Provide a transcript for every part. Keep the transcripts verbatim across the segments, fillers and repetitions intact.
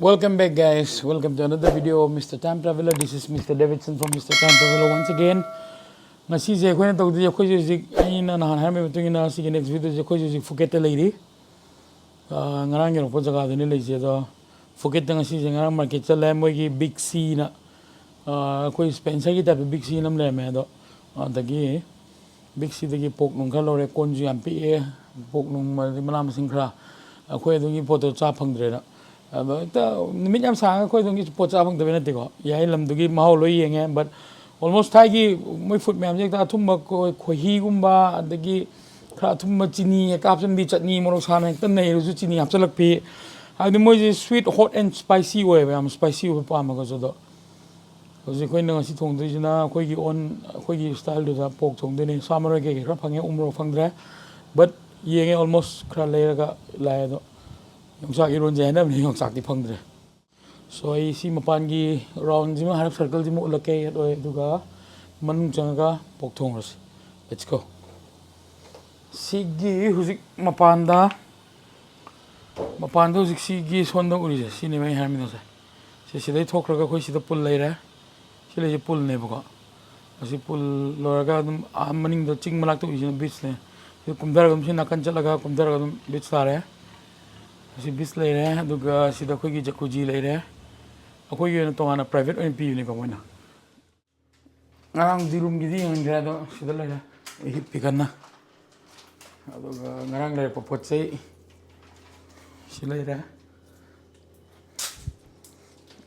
Welcome back, guys. Welcome to another video of Mister Time Traveler. This is Mister Davidson from Mister Time Traveler once again. ꯉꯁꯤꯁꯦ ꯑꯩꯈꯣꯏꯅ ꯇꯧꯗꯣꯏꯁꯦ, ꯑꯩꯈꯣꯏꯁꯦ ꯍꯧꯖꯤꯛ, ꯑꯩꯅ ꯅꯍꯥꯟ ꯍꯥꯏꯔꯝꯕꯒꯤ ꯃꯇꯨꯡ ꯏꯟꯅ, ꯁꯤꯒꯤ next videoꯁꯦ ꯑꯩꯈꯣꯏꯁꯦ ꯍꯧꯖꯤꯛ ꯐꯨꯀꯦꯠꯇ ꯂꯩꯔꯤ꯫ ꯑꯥ, ꯉꯔꯥꯡ ꯌꯧꯔꯛꯄ ꯖꯒꯥꯗꯨꯅꯤ ꯂꯩꯁꯦ꯫ ꯑꯗꯣ ꯐꯨꯀꯦꯠꯇ ꯉꯁꯤꯁꯦ, ꯉꯔꯥꯡ market ꯆꯠꯂꯦ, ꯃꯣꯏꯒꯤ Big Cꯅ, ꯑꯥ, ꯑꯩꯈꯣꯏ Spencerꯒꯤ typeꯇ Big Cꯅ ꯑꯃ ꯂꯩꯔꯝꯃꯦ꯫ ꯑꯗꯣ ꯑꯗꯒꯤ Big Cꯗꯒꯤ pork ꯅꯨꯡ ꯈꯔ ꯂꯧꯔꯦ꯫ ꯀꯣꯟꯁꯨ ꯌꯥꯝ ꯄꯤꯛꯑꯦ, pork ꯅꯨꯡ, ꯑꯗꯩ ꯃꯅꯥ ꯃꯁꯤꯡ ꯈꯔ꯫ ꯑꯩꯈꯣꯏ ꯑꯗꯨꯒꯤ ꯄꯣꯠꯇꯣ ꯆꯥ ꯐꯪꯗ꯭ꯔꯦꯅ, ꯑꯗꯣ ꯍꯦꯛꯇ ꯅꯨꯃꯤꯠ ꯌꯥꯝ ꯁꯥꯡꯉꯒ ꯑꯩꯈꯣꯏ ꯑꯗꯣꯝꯒꯤ ꯄꯣꯠ ꯆꯥ ꯐꯪꯗꯕꯩ ꯅꯠꯇꯦꯀꯣ, ꯌꯥꯏ, ꯂꯝꯗꯨꯒꯤ ꯃꯍꯥꯎ ꯂꯣꯏ ꯌꯦꯡꯉꯦ꯫ But almost ꯊꯥꯏꯒꯤ ꯃꯣꯏ food ꯃꯌꯥꯝꯁꯦ ꯍꯦꯛꯇ ꯑꯊꯨꯝꯕ, ꯈꯣ-, ꯈꯣꯏꯍꯤꯒꯨꯝꯕ, ꯑꯗꯒꯤ ꯈꯔ ꯑꯊꯨꯝꯕ, ꯆꯤꯅꯤ ꯍꯦꯛꯇ ꯍꯥꯞꯆꯤꯟꯕꯤ, ꯆꯠꯅꯤ ꯃꯣꯔꯣꯛ ꯁꯥꯅ ꯍꯦꯛꯇ ꯅꯩꯔꯁꯨ ꯆꯤꯅꯤ ꯍꯥꯞꯆꯤꯜꯂꯛꯄꯤ꯫ ꯍꯥꯏꯕꯗꯤ ꯃꯣꯏꯁꯦ sweet, hot and spicy ꯑꯣꯏꯌꯦꯕ, ꯌꯥꯝ spicy ꯑꯣꯏꯕ ꯄꯥꯝꯃꯒꯁꯨ꯫ ꯑꯗꯣ ꯍꯧꯖꯤꯛ ꯑꯩꯈꯣꯏꯅ ꯉꯁꯤ ꯊꯣꯡꯗꯣꯏꯁꯤꯅ ꯑꯩꯈꯣꯏꯒꯤ own, ꯑꯩꯈꯣꯏꯒꯤ styleꯗꯨꯗ pork ꯊꯣꯡꯗꯣꯏꯅꯦ꯫ ꯁꯥ ꯃꯔꯣꯏ ꯀꯩꯀꯩ ꯈꯔ ꯐꯪꯉꯦ, ꯎ ꯃꯣꯔꯣꯛ ꯐꯪꯗ꯭ꯔꯦ, but ꯌꯦꯡꯉꯦ, almost ꯈꯔ ꯂꯩꯔꯒ ꯂꯥꯛꯑꯦ꯫ ꯑꯗꯣ ꯌꯣꯡꯆꯥꯛ ꯏꯔꯣꯟꯁꯦ ꯍꯥꯏꯅꯕꯅꯦ, ꯌꯣꯡꯆꯥꯛꯇꯤ ꯐꯪꯗ꯭ꯔꯦ꯫ So ꯑꯩ ꯁꯤ ꯃꯄꯥꯟꯒꯤ roundꯁꯤꯃ, ꯍꯥꯏꯔꯞ circleꯁꯤꯃ ꯎꯠꯂꯛꯀꯦ, ꯌꯦꯠ ꯑꯣꯏ, ꯑꯗꯨꯒ ꯃꯅꯨꯡ ꯆꯪꯉꯒ pork ꯊꯣꯡꯉꯨꯔꯁꯤ꯫ Let's go꯫ ꯁꯤꯒꯤ ꯍꯧꯖꯤꯛ ꯃꯄꯥꯟꯗ, ꯃꯄꯥꯟꯗ ꯍꯧꯖꯤꯛ ꯁꯤꯒꯤ ꯁꯣꯝꯗ ꯎꯔꯤꯁꯦ, ꯁꯤꯅꯦꯕ ꯑꯩ ꯍꯥꯏꯔꯝꯃꯤꯗꯣ ꯉꯁꯥꯏ꯫ ꯁꯤ ꯁꯤꯗꯩ ꯊꯣꯛꯈ꯭ꯔꯒ ꯑꯩꯈꯣꯏ ꯁꯤꯗ pool ꯂꯩꯔꯦ꯫ ꯁꯤ ꯂꯩꯁꯦ poolꯅꯦꯕꯀꯣ꯫ ꯑꯁꯤ pool ꯂꯣꯏꯔꯒ ꯑꯗꯨꯝ ꯑꯥ ꯃꯅꯤꯡꯗ ꯆꯤꯡ ꯃꯅꯥꯛꯇ ꯎꯔꯤꯁꯤꯅ beachꯅꯦ꯫ ꯁꯤ ꯀꯨꯝꯊꯔꯒ ꯑꯗꯨꯝ, ꯁꯤ ꯅꯥꯀꯟ ꯆꯠꯂꯒ ꯀꯨꯝꯊꯔꯒ ꯑꯗꯨꯝ beach ꯇꯥꯔꯦ꯫ ꯑꯁꯤ beach ꯂꯩꯔꯦ꯫ ꯑꯗꯨꯒ ꯁꯤꯗ ꯑꯩꯈꯣꯏꯒꯤ jacuzzi ꯂꯩꯔꯦ꯫ ꯑꯩꯈꯣꯏꯒꯤ ꯑꯣꯏꯅ ꯇꯣꯉꯥꯟꯅ private ꯑꯣꯏꯅ ꯄꯤꯕꯅꯤꯀꯣ ꯃꯣꯏꯅ꯫ ꯉꯔꯥꯡꯗꯤ roomꯒꯤꯗꯤ ꯌꯦꯡꯍꯟꯈ꯭ꯔꯦ, ꯑꯗꯣ ꯁꯤꯗ ꯂꯩꯔꯦ꯫ ꯑꯩ ꯍꯤꯞꯄꯤ ꯀꯟꯅ꯫ ꯑꯗꯨꯒ ꯉꯔꯥꯡ ꯂꯩꯔꯛꯄ ꯄꯣꯠ ꯆꯩ ꯁꯤ ꯂꯩꯔꯦ꯫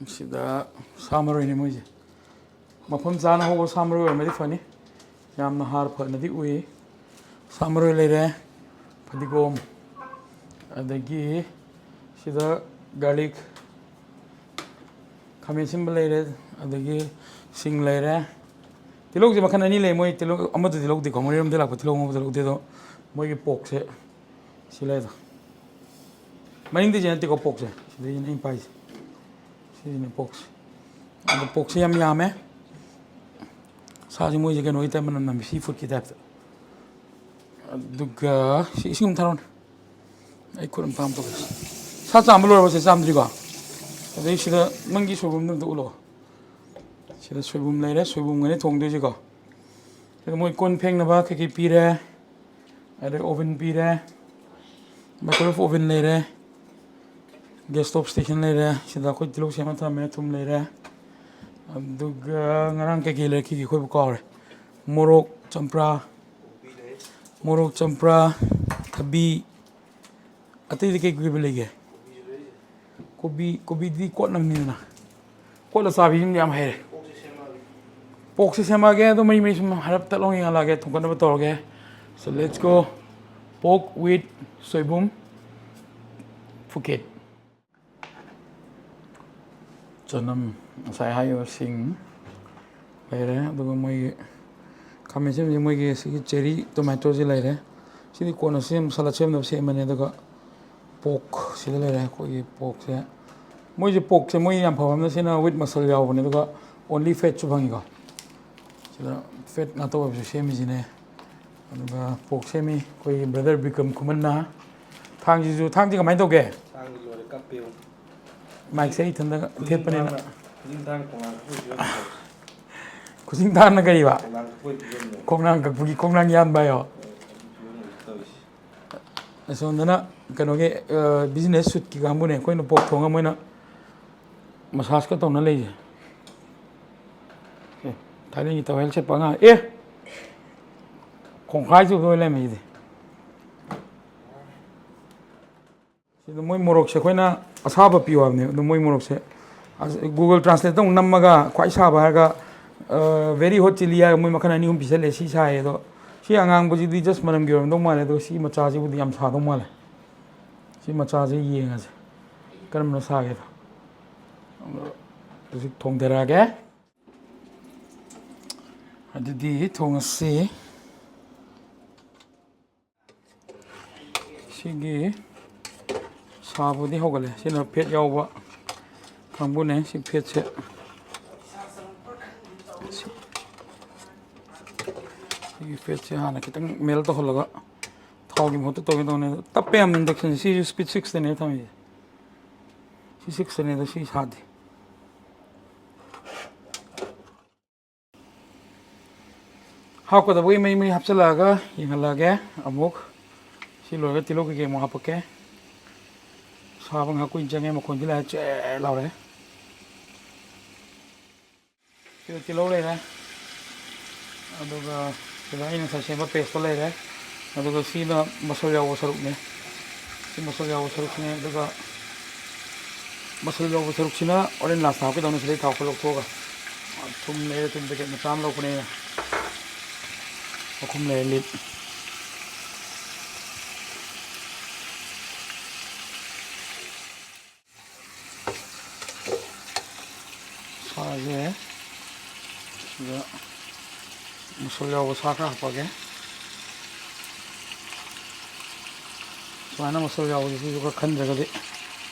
ꯁꯤꯗ ꯁꯥ ꯃꯔꯣꯏꯅꯦ ꯃꯣꯏꯁꯦ꯫ ꯃꯐꯝ ꯆꯥꯅ ꯍꯧꯕ ꯁꯥ ꯃꯔꯣꯏ ꯑꯣꯏꯔꯝꯃꯗꯤ ꯐꯅꯤ꯫ ꯌꯥꯝꯅ ꯍꯥꯔ ꯐꯅꯗꯤ ꯎꯏ꯫ ꯁꯥ ꯃꯔꯣꯏ ꯂꯩꯔꯦ, ꯐꯗꯤꯒꯣꯝ, ꯑꯗꯒꯤ ꯁꯤꯗ garlic, ꯈꯥꯃꯦꯟ ꯑꯁꯤꯟꯕ ꯂꯩꯔꯦ, ꯑꯗꯒꯤ ꯁꯤꯡ ꯂꯩꯔꯦ꯫ ꯇꯤꯜꯍꯧꯁꯦ ꯃꯈꯜ ꯑꯅꯤ ꯂꯩ꯫ ꯃꯣꯏ ꯇꯤꯜꯍꯧ ꯑꯃꯗꯨꯗꯤ ꯂꯧꯗꯦꯀꯣ, ꯃꯣꯔꯦꯔꯣꯝꯗꯩ ꯂꯥꯛꯄ ꯇꯤꯜꯍꯧ ꯑꯉꯧꯕꯗꯣ ꯂꯧꯗꯦ꯫ ꯑꯗꯣ ꯃꯣꯏꯒꯤ porkꯁꯦ ꯁꯤ ꯂꯩꯗꯣ꯫ ꯃꯅꯤꯡꯗꯩꯁꯦ ꯅꯠꯇꯦꯀꯣ porkꯁꯦ, ꯁꯤꯗꯩꯁꯤꯅꯦ ꯑꯩꯅ ꯄꯥꯏꯁꯦ꯫ ꯁꯤꯁꯤꯅꯦ porkꯁꯦ꯫ ꯑꯗꯣ porkꯁꯦ ꯌꯥꯝ ꯌꯥꯝꯃꯦ꯫ ꯁꯥꯁꯦ ꯃꯣꯏꯁꯦ ꯀꯩꯅꯣꯒꯤ type ꯃꯅꯝ ꯅꯝꯃꯤ, sea foodꯀꯤ typeꯇ꯫ ꯑꯗꯨꯒ ꯁꯤ ꯏꯁꯤꯡ ꯑꯃ ꯊꯥꯔꯛꯑꯣꯅꯦ꯫ ꯑꯩ ꯈꯨꯠ ꯑꯃ ꯇꯥꯝ ꯇꯧꯒꯦ꯫ ꯁꯥ ꯆꯥꯝꯕ ꯂꯣꯏꯔꯕꯣ? ꯁꯦ, ꯆꯥꯝꯗ꯭ꯔꯤꯀꯣ? ꯑꯗꯩ ꯁꯤꯗ ꯅꯪꯒꯤ ꯁꯣꯏꯕꯨꯝꯗꯣ ꯑꯝꯇ ꯎꯠꯂꯣ꯫ ꯁꯤꯗ ꯁꯣꯏꯕꯨꯝ ꯂꯩꯔꯦ, ꯁꯣꯏꯕꯨꯝꯒꯅꯤ ꯊꯣꯡꯗꯣꯏꯁꯤꯀꯣ꯫ ꯁꯤꯗ ꯃꯣꯏ ꯀꯣꯟ ꯐꯦꯡꯅꯕ ꯀꯩꯀꯩ ꯄꯤꯔꯦ, ꯑꯗꯩ oven ꯄꯤꯔꯦ, microwave oven ꯂꯩꯔꯦ, gas stove station ꯂꯩꯔꯦ꯫ ꯁꯤꯗ ꯑꯩꯈꯣꯏ ꯇꯤꯜꯍꯧ ꯁꯦꯝꯃ ꯊꯝꯃꯦ, ꯊꯨꯝ ꯂꯩꯔꯦ꯫ ꯑꯗꯨꯒ ꯉꯔꯥꯡ ꯀꯩꯀꯩ ꯂꯩꯔꯛꯈꯤꯒꯦ ꯑꯩꯈꯣꯏꯕꯨ ꯀꯥꯎꯔꯦ꯫ ꯃꯣꯔꯣꯛ, ꯆꯝꯄ꯭ꯔꯥ, ꯃꯣꯔꯣꯛ, ꯆꯝꯄ꯭ꯔꯥ, ꯊꯕꯤ, ꯑꯇꯩꯗꯤ ꯀꯩ ꯀꯩ ꯂꯩꯒꯦ? ꯀꯣꯕꯤ, ꯀꯣꯕꯤꯗꯤ ꯀꯣꯠꯅꯕꯅꯤꯗꯅ꯫ ꯀꯣꯠꯂ ꯆꯥꯕꯤꯁꯤꯃꯗꯤ ꯌꯥꯝ ꯍꯩꯔꯦ꯫ ꯄꯣꯛꯁꯤ ꯁꯦꯝꯃꯛꯑꯒꯦ, ꯑꯗꯣ ꯃꯩ, ꯃꯩ ꯁꯨꯝ ꯍꯥꯏꯔꯞ ꯇꯠꯂꯥꯎ ꯌꯦꯡꯍꯜꯂꯛꯑꯒꯦ, ꯊꯣꯡꯒꯠꯅꯕ ꯇꯧꯔꯒꯦ꯫ So let's go. Pork with ꯁꯣꯏꯕꯨꯝ ꯐꯨꯀꯦꯠ꯫ ꯆꯅꯝ, ꯉꯁꯥꯏ ꯍꯥꯏꯈꯤꯕ ꯁꯤꯡ ꯂꯩꯔꯦ, ꯑꯗꯨꯒ ꯃꯣꯏꯒꯤ ꯈꯥꯃꯦꯟ ꯑꯁꯤꯟꯕꯁꯦ, ꯃꯣꯏꯒꯤ ꯁꯤꯒꯤ cherry tomatoꯁꯦ ꯂꯩꯔꯦ꯫ ꯁꯤꯗꯤ ꯀꯣꯟꯅ ꯁꯦꯝ, salad ꯁꯦꯝꯅꯕ ꯁꯦꯝꯕꯅꯦ꯫ ꯑꯗꯨꯒ pork ꯁꯤꯗ ꯂꯩꯔꯦ, ꯑꯩꯈꯣꯏꯒꯤ porkꯁꯦ꯫ ꯃꯣꯏꯁꯦ porkꯁꯦ ꯃꯣꯏ ꯌꯥꯝ ꯐꯕ ꯑꯃꯅ ꯁꯤꯅ with muscle ꯌꯥꯎꯕꯅꯦ, ꯑꯗꯨꯒ only fatꯁꯨ ꯐꯪꯉꯤꯀꯣ꯫ ꯁꯤꯗ fat ꯉꯥꯛꯇ ꯑꯣꯏꯕꯁꯨ ꯁꯦꯝꯃꯤꯁꯤꯅꯦ꯫ ꯑꯗꯨꯒ pork ꯁꯦꯝꯃꯤ ꯑꯩꯈꯣꯏꯒꯤ brother ꯕꯤꯀ꯭ꯔꯝ ꯈꯨꯃꯟꯅ꯫ ꯊꯥꯡꯁꯤꯁꯨ, ꯊꯥꯡꯁꯤ ꯀꯃꯥꯏꯅ ꯇꯧꯒꯦ? ꯊꯥꯡꯁꯤ ꯂꯣꯏꯔꯦ, ꯀꯞꯄꯦꯕ꯫ Micꯁꯦ ꯑꯩ ꯏꯊꯟꯇ ꯈꯨꯖꯤꯡ ꯊꯦꯠꯄꯅꯤꯅ꯫ ꯊꯥꯡꯅ, ꯈꯨꯖꯤꯡ ꯊꯥꯡꯅ ꯈꯣꯡꯅꯥꯡ ꯀꯛꯄꯩ ꯐꯤꯕꯝ ꯇꯧꯔꯦ꯫ ꯈꯨꯖꯤꯡ ꯊꯥꯡꯅ ꯀꯔꯤꯕ? ꯈꯣꯡꯅꯥꯡ ꯀꯛꯄꯩ ꯐꯤꯕꯝꯅꯦꯕ꯫ ꯈꯣꯡꯅꯥꯡ ꯀꯛꯄꯒꯤ ꯈꯣꯡꯅꯥꯡ ꯌꯥꯟꯕ ꯍꯥꯏꯌꯣ꯫ ꯑꯗꯨꯒꯤ ꯐꯤꯕꯝꯅꯦ ꯍꯧꯖꯤꯛ ꯇꯧꯔꯤꯁꯦ꯫ ꯑꯁꯣꯝꯗꯅ ꯀꯩꯅꯣꯒꯤ, ꯑ, business suitꯀꯤ ꯀꯥꯡꯕꯨꯅꯦ, ꯑꯩꯈꯣꯏꯅ pork ꯊꯣꯡꯉ ꯃꯣꯏꯅ massage ꯀ ꯇꯧꯅ ꯂꯩꯁꯦ꯫ ꯑꯦ, ꯊꯥꯏꯂꯦꯟꯒꯤ towel ꯁꯦꯠꯄ ꯑꯉꯥꯡ, ꯑꯦ! ꯈꯣꯡꯈꯥꯏ ꯆꯨꯕꯗ ꯑꯣꯏ ꯂꯩꯔꯝꯃꯦ ꯁꯤꯗꯤ꯫ ꯁꯤꯗ ꯃꯣꯏ ꯃꯣꯔꯣꯛꯁꯦ ꯑꯩꯈꯣꯏꯅ ꯑꯁꯥꯕ ꯄꯤꯌꯨ ꯍꯥꯏꯕꯅꯦ, ꯑꯗꯣ ꯃꯣꯏ ꯃꯣꯔꯣꯛꯁꯦ ꯑꯁ, Google Translate ꯑꯃꯨꯛ ꯅꯝꯃꯒ ꯈ꯭ꯋꯥꯏ ꯁꯥꯕ ꯍꯥꯏꯔꯒ, ꯑ, very hot chili ꯍꯥꯏꯔꯒ ꯃꯣꯏ ꯃꯈꯜ ꯑꯅꯤ ꯑꯍꯨꯝ ꯄꯤꯁꯜꯂꯦ꯫ ꯁꯤ ꯁꯥꯏꯌꯦ, ꯑꯗꯣ ꯁꯤ ꯑꯉꯥꯡꯕꯁꯤꯗꯤ just ꯃꯅꯝꯒꯤ ꯑꯣꯏꯔꯝꯗꯧ ꯃꯥꯜꯂꯦ, ꯑꯗꯣ ꯁꯤ ꯃꯆꯥꯁꯤꯕꯨꯗꯤ ꯌꯥꯝ ꯁꯥꯗꯧ ꯃꯥꯜꯂꯦ꯫ ꯁꯤ ꯃꯆꯥꯁꯦ ꯌꯦꯡꯉꯁꯦ ꯀꯔꯝꯕꯅ ꯁꯥꯒꯦꯗꯣ꯫ ꯑꯗꯣ ꯍꯧꯖꯤꯛ ꯊꯣꯡꯊꯔꯛꯑꯒꯦ꯫ ꯑꯗꯨꯗꯤ ꯊꯣꯡꯉꯁꯤ꯫ ꯁꯤꯒꯤ ꯁꯥꯕꯗꯤ ꯍꯧꯒꯠꯂꯦ꯫ ꯁꯤꯅ fat ꯌꯥꯎꯕ ꯀꯥꯡꯕꯨꯅꯦ꯫ ꯁꯤ fatꯁꯦ, ꯁꯤ-, ꯁꯤꯒꯤ fatꯁꯦ ꯍꯥꯟꯅ ꯈꯤꯇꯪ melt ꯇꯧꯍꯜꯂꯒ ꯊꯥꯎꯒꯤ ꯃꯍꯨꯠꯇ ꯇꯧꯒꯦ ꯇꯧꯕꯅꯦ꯫ ꯑꯗꯣ ꯇꯞꯄꯦ ꯌꯥꯝꯅ inductionꯁꯦ꯫ ꯁꯤꯁꯨ speed sixꯇꯅꯦ ꯊꯝꯃꯤꯁꯦ꯫ ꯁꯤ ꯁꯤꯛꯁꯇꯅꯦ ꯑꯗꯣ, ꯁꯤ ꯁꯥꯗꯦ꯫ ꯍꯥꯞꯀꯗꯕꯒꯤ ꯃꯍꯤ ꯃꯍꯤ ꯍꯥꯞꯆꯤꯜꯂꯛꯑꯒ ꯌꯦꯡꯍꯜꯂꯛꯑꯒꯦ ꯑꯃꯨꯛ꯫ ꯁꯤ ꯂꯣꯏꯔꯒ ꯇꯤꯜꯍꯧ ꯀꯩꯀꯩ ꯑꯃꯨꯛ ꯍꯥꯞꯄꯛꯀꯦ꯫ ꯁꯥꯕ ꯉꯥꯏꯍꯥꯛ ꯀꯨꯏꯅ ꯆꯪꯉꯦ, ꯃꯈꯣꯟꯁꯤ ꯂꯥꯛꯑꯦ ꯆꯦ ꯂꯥꯎꯔꯦ꯫ ꯁꯤꯗ ꯇꯤꯜꯍꯧ ꯂꯩꯔꯦ, ꯑꯗꯨꯒ ꯁꯤꯗ ꯑꯩꯅ ꯉꯁꯥꯏ ꯁꯦꯝꯕ ꯄꯦꯁꯇꯣ ꯂꯩꯔꯦ, ꯑꯗꯨꯒ ꯁꯤꯅ ꯃꯁꯜ ꯌꯥꯎꯕ ꯁꯔꯨꯛꯅꯦ꯫ ꯁꯤ ꯃꯁꯜ ꯌꯥꯎꯕ ꯁꯔꯨꯛꯁꯤꯅꯦ꯫ ꯑꯗꯨꯒ ꯃꯁꯜ ꯌꯥꯎꯕ ꯁꯔꯨꯛꯁꯤꯅ ꯍꯣꯔꯦꯟ ꯂꯥꯁꯇ ꯍꯥꯞꯀꯗꯧꯅꯤ꯫ ꯁꯤꯗꯩ ꯊꯥꯎ ꯈꯔ ꯂꯧꯊꯣꯛꯑꯒ ꯊꯨꯝ ꯂꯩꯔꯦ, ꯊꯨꯝ ꯄꯦꯀꯦꯠ ꯃꯆꯥ ꯑꯃ ꯂꯧꯕꯅꯦ ꯑꯩꯅ, ꯑꯍꯨꯝ ꯂꯩꯔꯦ ꯂꯤꯠ꯫ ꯁꯥꯁꯦ ꯁꯤꯗ ꯃꯁꯜ ꯌꯥꯎꯕ ꯁꯥ ꯈꯔ ꯍꯥꯞꯄꯛꯑꯒꯦ꯫ ꯁꯨꯃꯥꯏꯅ ꯃꯁꯜ ꯌꯥꯎꯕꯁꯦ ꯁꯤꯁꯨ ꯈꯔ ꯈꯟꯗ꯭ꯔꯒꯗꯤ꯫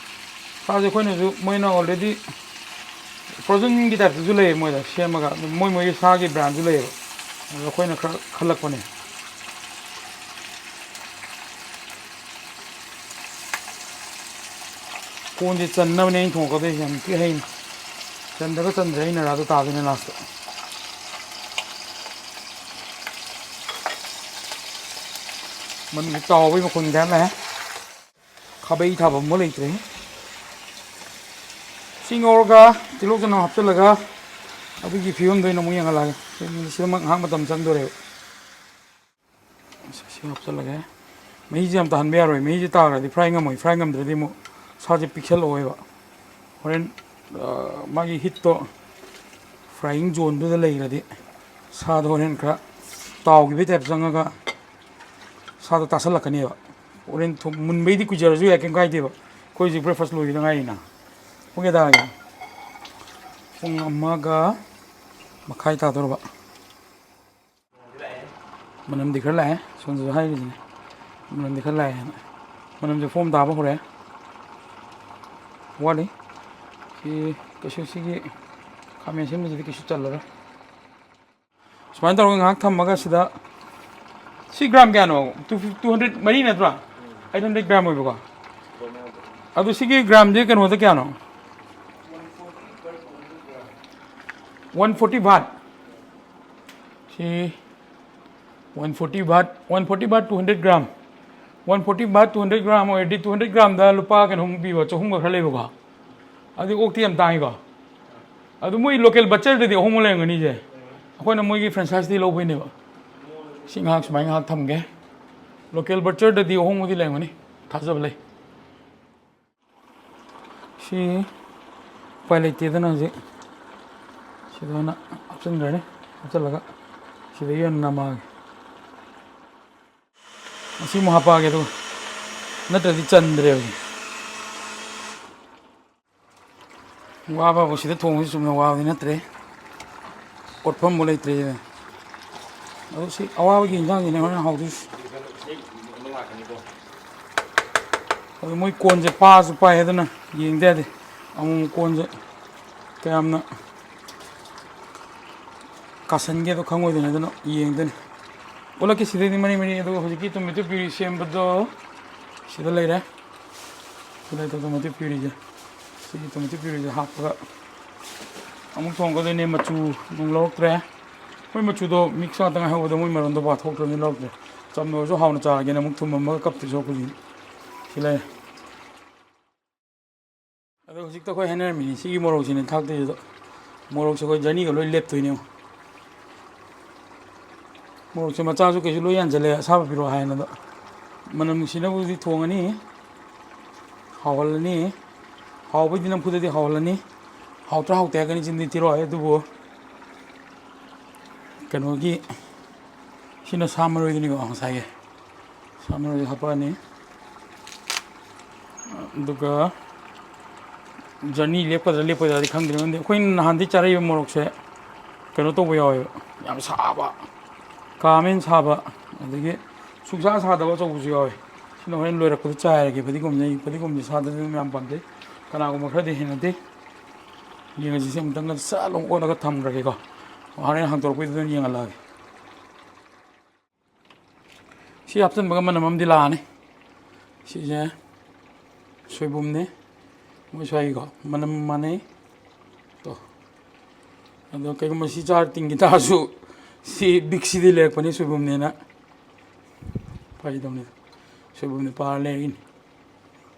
ꯁꯥꯁꯦ ꯑꯩꯈꯣꯏꯅꯁꯨ, ꯃꯣꯏꯅ already frozenꯒꯤ typeꯇꯁꯨ ꯂꯩꯌꯦ, ꯃꯣꯏꯗ ꯁꯦꯝꯃꯒ ꯑꯗꯨꯝ ꯃꯣꯏ ꯃꯣꯏꯒꯤ ꯁꯥꯒꯤ brandꯁꯨ ꯂꯩꯌꯦꯕ꯫ ꯑꯗꯣ ꯑꯩꯈꯣꯏꯅ ꯈꯔ ꯈꯜꯂꯛꯄꯅꯦ꯫ ꯀꯣꯟꯁꯦ ꯆꯟꯅꯕꯅꯦ ꯑꯩꯅ ꯊꯣꯡꯉꯛꯀꯗꯣꯏꯁꯦ, ꯌꯥꯝ ꯊꯤ ꯍꯩꯅ꯫ ꯆꯟꯗꯒ ꯆꯟꯗ꯭ꯔꯦ ꯑꯩꯅ ꯑꯗꯨ ꯇꯥꯗꯣꯏꯅꯦ ꯂꯥꯁꯇ꯫ ꯃꯅꯨꯡꯗ ꯇꯥꯎꯕꯒꯤ ꯃꯈꯣꯟ ꯀꯌꯥ ꯂꯥꯛꯑꯦ꯫ ꯈꯥꯕꯩ ꯊꯥꯕ ꯑꯃ ꯂꯩꯇ꯭ꯔꯦ꯫ ꯁꯤ ꯉꯧꯔꯒ ꯇꯤꯜꯍꯧ ꯆꯅꯝ ꯍꯥꯞꯆꯤꯜꯂꯒ ꯑꯗꯨꯒꯤ ꯐꯤꯕꯝꯗ ꯑꯣꯏꯅ ꯑꯃꯨꯛ ꯌꯦꯡꯍꯜꯂꯛꯑꯒꯦ꯫ ꯁꯤꯗꯃꯛ ꯉꯥꯏꯍꯥꯛ ꯃꯇꯝ ꯆꯪꯗꯣꯔꯦꯕ꯫ ꯁꯤ ꯍꯥꯞꯆꯤꯜꯂꯒꯦ꯫ ꯃꯍꯤꯁꯦ ꯌꯥꯝ ꯇꯥꯍꯟꯕ ꯌꯥꯔꯣꯏ꯫ ꯃꯍꯤꯁꯦ ꯇꯥꯈ꯭ꯔꯗꯤ fry ꯉꯝꯃꯣꯏ꯫ Fry ꯉꯝꯗ꯭ꯔꯗꯤ ꯑꯃꯨꯛ ꯁꯥꯁꯦ ꯄꯤꯛꯁꯜꯂꯛꯑꯣꯏꯕ꯫ ꯍꯣꯔꯦꯟ, ꯑ, ꯃꯥꯒꯤ heatꯇꯣ frying zoneꯗꯨꯗ ꯂꯩꯈ꯭ꯔꯗꯤ ꯁꯥꯗꯣ ꯍꯣꯔꯦꯟ ꯈꯔ ꯇꯥꯎꯈꯤꯕꯩ type ꯆꯪꯉꯒ ꯁꯥꯗꯣ ꯇꯥꯁꯜꯂꯛꯀꯅꯦꯕ꯫ ꯍꯣꯔꯦꯟ ꯊꯨꯝ ꯃꯨꯟꯕꯩꯗꯤ ꯀꯨꯏꯖꯔꯁꯨ ꯌꯥꯏ, ꯀꯩꯝ ꯀꯥꯏꯗꯦꯕ꯫ ꯑꯩꯈꯣꯏ ꯍꯧꯖꯤꯛ breakfast ꯂꯣꯏꯈꯤꯗ ꯉꯥꯏꯔꯤꯅ꯫ ꯄꯨꯡ ꯀꯌꯥ ꯇꯥꯔꯒꯦ? ꯄꯨꯡ ꯑꯃꯒ ꯃꯈꯥꯏ ꯇꯥꯗꯧꯔꯕ꯫ ꯃꯅꯝꯗꯤ ꯈꯔ ꯂꯥꯛꯑꯦ, ꯁꯣꯝꯗꯁꯨ ꯍꯥꯏꯔꯤꯁꯤꯅꯦ꯫ ꯃꯅꯝꯗꯤ ꯈꯔ ꯂꯥꯛꯑꯦ ꯍꯥꯏꯅ꯫ ꯃꯅꯝꯁꯦ ꯐꯣꯝ ꯇꯥꯕ ꯍꯧꯔꯛꯑꯦ꯫ ꯋꯥꯠꯂꯤ꯫ ꯁꯤ ꯀꯩꯁꯨ, ꯁꯤꯒꯤ ꯈꯥꯃꯦꯟ ꯑꯁꯤꯟꯕꯁꯤꯗꯤ ꯀꯩꯁꯨ ꯆꯜꯂꯔꯣꯏ꯫ ꯁꯨꯃꯥꯏꯅ ꯇꯧꯔꯒ ꯉꯥꯏꯍꯥꯛ ꯊꯝꯃꯒ ꯁꯤꯗ, ꯁꯤ gram ꯀꯌꯥꯅꯣ? Two fifty, two hundred ꯃꯔꯤ ꯅꯠꯇ꯭ꯔꯥ? Eight hundred gram ꯑꯣꯏꯕꯀꯣ꯫ ꯑꯗꯨ ꯁꯤꯒꯤ ꯒ꯭ꯔꯥꯝꯁꯦ ꯀꯩꯅꯣꯗ ꯀꯌꯥꯅꯣ? ꯋꯥꯟ ꯐꯣꯔꯇꯤ ꯕꯥꯠ꯫ ꯁꯤ ꯋꯥꯟ ꯐꯣꯔꯇꯤ ꯕꯥꯠ, ꯋꯥꯟ ꯐꯣꯔꯇꯤ ꯕꯥꯠ two hundred gram. One forty ꯕꯥꯠ ꯇꯨ ꯍꯟꯗ꯭ꯔꯦꯠ ꯒ꯭ꯔꯥꯝ ꯑꯣꯏꯔꯗꯤ ꯇꯨ ꯍꯟꯗ꯭ꯔꯦꯠ ꯒ꯭ꯔꯥꯝꯗ ꯂꯨꯄꯥ ꯀꯩꯅꯣꯃꯨꯛ ꯄꯤꯕ, ꯆꯍꯨꯝꯒ ꯈꯔ ꯂꯩꯕꯀꯣ꯫ ꯑꯗꯨꯗꯤ ꯑꯣꯛꯇꯤ ꯌꯥꯝ ꯇꯥꯡꯉꯤꯀꯣ꯫ ꯑꯗꯨ ꯃꯣꯏ ꯂꯣꯀꯦꯜ ꯕꯠꯆꯔꯗꯗꯤ ꯑꯍꯣꯡꯕ ꯂꯩꯔꯝꯒꯅꯤꯁꯦ꯫ ꯑꯩꯈꯣꯏꯅ ꯃꯣꯏꯒꯤ ꯐ꯭ꯔꯦꯟꯆꯥꯏꯁꯇꯤ ꯂꯧꯕꯩꯅꯦꯕ꯫ ꯁꯤ ꯉꯥꯏꯍꯥꯛ ꯁꯨꯃꯥꯏꯅ ꯉꯥꯏꯍꯥꯛ ꯊꯝꯒꯦ꯫ ꯂꯣꯀꯦꯜ ꯕꯠꯆꯔꯗꯗꯤ ꯑꯍꯣꯡꯕꯗꯤ ꯂꯩꯔꯝꯒꯅꯤ, ꯊꯥꯖꯕ ꯂꯩ꯫ ꯁꯤ ꯎꯄꯥꯏ ꯂꯩꯇꯦꯗꯅ ꯍꯧꯖꯤꯛ ꯁꯤꯗ ꯑꯣꯏꯅ ꯍꯥꯞꯆꯤꯟꯈ꯭ꯔꯅꯤ꯫ ꯍꯥꯞꯆꯤꯜꯂꯒ ꯁꯤꯗꯒꯤ ꯑꯣꯏꯅ ꯅꯝꯃꯛꯑꯒꯦ꯫ ꯑꯁꯤꯃꯨꯛ ꯍꯥꯞꯄꯛꯑꯒꯦ ꯑꯗꯨꯒ, ꯅꯠꯇ꯭ꯔꯗꯤ ꯆꯟꯗ꯭ꯔꯦꯕ꯫ ꯋꯥꯕꯕꯨ ꯁꯤꯗ ꯊꯣꯡꯕꯁꯤ ꯆꯨꯝꯅ ꯋꯥꯕꯗꯤ ꯅꯠꯇ꯭ꯔꯦ꯫ ꯀꯣꯠꯐꯝꯕꯨ ꯂꯩꯇ꯭ꯔꯦ꯫ ꯑꯗꯨ ꯁꯤ ꯑꯋꯥꯕꯒꯤ ꯏꯟꯖꯥꯡꯁꯤꯅꯦ ꯍꯣꯔꯦꯟ ꯍꯥꯎꯗꯣꯏꯁꯤ꯫ ꯑꯗꯨ ꯃꯣꯏ ꯀꯣꯟꯁꯦ ꯄꯥꯁꯨ ꯄꯥꯏ, ꯑꯗꯨꯅ ꯌꯦꯡꯗ ꯌꯥꯗꯦ꯫ ꯑꯃꯨꯛ ꯀꯣꯟꯁꯦ ꯀꯌꯥꯝꯅ ꯀꯥꯁꯟꯒꯦꯗꯣ ꯈꯪꯉꯣꯏꯗꯣꯏꯅꯤ, ꯑꯗꯨꯅ ꯌꯦꯡꯗꯣꯏꯅꯤ꯫ ꯑꯣꯜꯂꯛꯀꯦ ꯁꯤꯗꯩꯗꯤ ꯃꯔꯤ ꯃꯔꯤ, ꯑꯗꯨꯒ ꯍꯧꯖꯤꯛꯀꯤ tomato puree ꯁꯦꯝꯕꯗꯣ ꯁꯤꯗ ꯂꯩꯔꯦ꯫ ꯁꯤꯗ tomato pureeꯁꯦ, ꯁꯤꯒꯤ tomato pureeꯁꯦ ꯍꯥꯞꯄꯒ ꯑꯃꯨꯛ ꯊꯣꯡꯒꯗꯣꯏꯅꯦ꯫ ꯃꯆꯨ ꯅꯨꯡ ꯂꯧꯔꯛꯇ꯭ꯔꯦ꯫ ꯃꯣꯏ ꯃꯆꯨꯗꯣ mix ꯉꯥꯛꯇ ꯉꯥꯏꯍꯧꯕꯗ ꯃꯣꯏ ꯃꯔꯣꯟꯗꯣ ꯄꯥꯊꯣꯛꯇ꯭ꯔꯕꯅꯤꯅ ꯂꯧꯔꯛꯇ꯭ꯔꯦ꯫ ꯆꯝꯅ ꯑꯣꯏꯔꯁꯨ ꯍꯥꯎꯅ ꯆꯥꯔꯒꯦꯅ ꯑꯃꯨꯛ ꯊꯨꯝ ꯑꯃꯒ ꯀꯞꯇꯣꯏ ꯁꯔꯨꯛꯄꯨꯗꯤ ꯁꯤ ꯂꯩꯔꯦ꯫ ꯑꯗꯣ ꯍꯧꯖꯤꯛꯇ ꯑꯩꯈꯣꯏ ꯍꯥꯏꯅꯔꯝꯃꯤꯅꯤ, ꯁꯤꯒꯤ ꯃꯣꯔꯣꯛꯁꯤꯅꯦ ꯊꯥꯛꯇꯣꯏꯁꯤꯗ꯫ ꯃꯣꯔꯣꯛꯁꯦ ꯑꯩꯈꯣꯏ journeyꯒ ꯂꯣꯏ ꯂꯦꯞꯇꯣꯏꯅꯦ꯫ ꯃꯣꯔꯣꯛꯁꯦ ꯃꯆꯥꯁꯨ ꯀꯩꯁꯨ ꯂꯣꯏ ꯌꯥꯟꯁꯤꯜꯂꯦ, ꯑꯁꯥꯕ ꯄꯤꯔꯛꯑꯣ ꯍꯥꯏꯅ꯫ ꯑꯗꯣ ꯃꯅꯝ ꯅꯨꯡꯁꯤꯅꯕꯕꯨꯗꯤ ꯊꯣꯡꯉꯅꯤ, ꯍꯥꯎꯍꯜꯂꯅꯤ꯫ ꯍꯥꯎꯕꯩꯗꯤ ꯅꯝꯐꯨꯗꯗꯤ ꯍꯥꯎꯍꯜꯂꯅꯤ꯫ ꯍꯥꯎꯇ꯭ꯔꯥ ꯍꯥꯎꯇꯦ ꯍꯥꯏꯔꯛꯀꯅꯤ, ꯆꯤꯟꯗꯤ ꯊꯤꯔꯣꯏ꯫ ꯑꯗꯨꯕꯨ ꯀꯩꯅꯣꯒꯤ, ꯁꯤꯅ ꯁꯥ ꯃꯔꯣꯏꯗꯨꯅꯤꯀꯣ, ꯉꯁꯥꯏꯒꯤ ꯁꯥ ꯃꯔꯣꯏꯗꯨ ꯍꯥꯞꯄꯛꯑꯅꯤ꯫ ꯑꯗꯨꯒ journey ꯂꯦꯞꯀꯗ꯭ꯔꯥ ꯂꯦꯞꯄꯣꯏꯗ꯭ꯔꯥꯗꯤ ꯈꯪꯗ꯭ꯔꯦ꯫ ꯃꯔꯝꯗꯤ ꯑꯩꯈꯣꯏꯅ ꯅꯍꯥꯟꯗꯩ ꯆꯥꯔꯛꯏꯕ ꯃꯣꯔꯣꯛꯁꯦ ꯀꯩꯅꯣ ꯇꯧꯕ ꯌꯥꯎꯋꯦꯕ, ꯌꯥꯝ ꯁꯥꯕ, ꯀꯥ ꯃꯦꯟ ꯁꯥꯕ, ꯑꯗꯒꯤ ꯁꯨꯡꯁꯥ ꯁꯥꯗꯕ ꯑꯆꯧꯕꯁꯨ ꯌꯥꯎꯋꯦ꯫ ꯁꯤꯅ ꯍꯣꯔꯦꯟ ꯂꯣꯏꯔꯛꯄꯗ ꯆꯥꯏꯔꯒꯦ꯫ ꯐꯗꯤꯒꯣꯝꯁꯦ ꯑꯩ, ꯐꯗꯤꯒꯣꯝꯁꯦ ꯁꯥꯗꯗꯤ ꯑꯗꯨꯝ ꯌꯥꯝ ꯄꯥꯝꯖꯩ꯫ ꯀꯅꯥꯒꯨꯝꯕ ꯈꯔꯗꯤ ꯍꯩꯅꯗꯦ꯫ ꯌꯦꯡꯉꯁꯤ, ꯁꯤ ꯑꯃꯨꯛꯇꯪꯒ ꯁꯠ ꯂꯧ ꯑꯣꯠꯂꯒ ꯊꯝꯈ꯭ꯔꯒꯦꯀꯣ꯫ ꯍꯣꯔꯦꯟ ꯍꯥꯡꯇꯣꯔꯛꯄꯩꯗꯨꯗ ꯑꯣꯏꯅ ꯌꯦꯡꯍꯜꯂꯛꯑꯒꯦ꯫ ꯁꯤ ꯍꯥꯞꯆꯤꯟꯕꯒ ꯃꯅꯝ ꯑꯃꯗꯤ ꯂꯥꯛꯑꯅꯤ꯫ ꯁꯤꯁꯦ ꯁꯣꯏꯕꯨꯝꯅꯦ꯫ ꯃꯣꯏ ꯁ꯭ꯋꯥꯏꯒꯤꯀꯣ ꯃꯅꯝ ꯃꯥꯟꯅꯩ꯫ ꯇꯣ꯫ ꯑꯗꯣ ꯀꯩꯒꯨꯝꯕ ꯁꯤ ꯆꯥꯔ ꯇꯤꯡꯈꯤ ꯇꯥꯔꯁꯨ, ꯁꯤ ꯕꯤꯛꯁꯤꯗꯤ ꯂꯩꯔꯛꯄꯅꯤ ꯁꯣꯏꯕꯨꯝꯅꯦꯅ꯫ ꯐꯥꯒꯤ ꯇꯧꯅꯤꯗ꯫ ꯁꯣꯏꯕꯨꯝꯅꯦ ꯄꯥꯔ ꯂꯩꯔꯤꯅꯤ꯫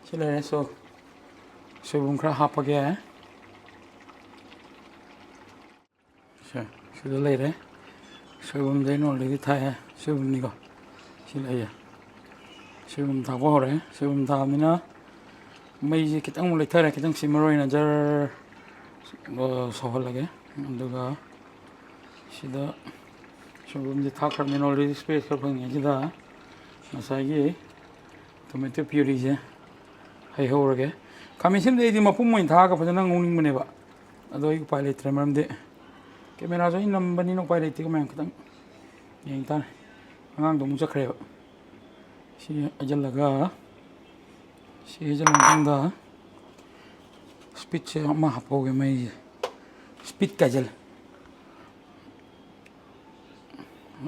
ꯁꯤ ꯂꯩꯔꯦ꯫ ꯁꯣ ꯁꯣꯏꯕꯨꯝ ꯈꯔ ꯍꯥꯞꯄꯒꯦ꯫ ꯁꯦ, ꯁꯤꯗ ꯂꯩꯔꯦ꯫ ꯁꯣꯏꯕꯨꯝꯗꯤ ꯑꯩꯅ already ꯊꯥꯛꯑꯦ꯫ ꯁꯣꯏꯕꯨꯝꯅꯤꯀꯣ꯫ ꯁꯤ ꯂꯩꯌꯦ꯫ ꯁꯣꯏꯕꯨꯝ ꯊꯥꯛꯄ ꯍꯧꯔꯦ꯫ ꯁꯣꯏꯕꯨꯝ ꯊꯥꯛꯑꯕꯅꯤꯅ ꯃꯩꯁꯦ ꯈꯤꯇꯪ ꯑꯃꯨꯛ ꯂꯩꯊꯔꯦ꯫ ꯈꯤꯇꯪ simmer ꯑꯣꯏꯅ ꯖꯔ, ꯑ, ꯁꯧꯍꯜꯂꯒꯦ꯫ ꯑꯗꯨꯒ ꯁꯤꯗ ꯁꯣꯏꯕꯨꯝꯁꯦ ꯊꯥꯛꯈ꯭ꯔꯕꯅꯤꯅ already space ꯈꯔ ꯐꯪꯉꯤꯉꯩꯁꯤꯗ ꯉꯁꯥꯏꯒꯤ tomato pureeꯁꯦ ꯍꯩꯍꯧꯔꯒꯦ꯫ ꯈꯥꯃꯦꯟ ꯑꯁꯤꯟꯕꯗꯤ ꯑꯩꯗꯤ ꯃꯄꯨꯝ ꯑꯣꯏꯅ ꯊꯥꯛꯑꯒ ꯐꯖꯅ ꯉꯧꯅꯤꯡꯕꯅꯦꯕ꯫ ꯑꯗꯣ ꯑꯩ ꯎꯄꯥꯏ ꯂꯩꯇ꯭ꯔꯦ, ꯃꯔꯝꯗꯤ cameraꯁꯨ ꯑꯩꯅ ꯅꯝꯕꯅꯤꯅ ꯎꯄꯥꯏ ꯂꯩꯇꯦ꯫ ꯃꯌꯥꯝ ꯈꯤꯇꯪ ꯌꯦꯡ ꯇꯥꯔꯦ꯫ ꯑꯉꯥꯡꯗꯣ ꯑꯃꯨꯛ ꯆꯠꯈ꯭ꯔꯦꯕ꯫ ꯁꯤ ꯍꯩꯖꯤꯜꯂꯒ, ꯁꯤ ꯍꯩꯖꯤꯜꯂ ꯃꯇꯨꯡꯗ speedꯁꯦ ꯑꯃ ꯍꯥꯞꯍꯧꯒꯦ, ꯃꯩꯁꯦ꯫ Speed ꯀꯥꯏꯖꯜꯂꯦ꯫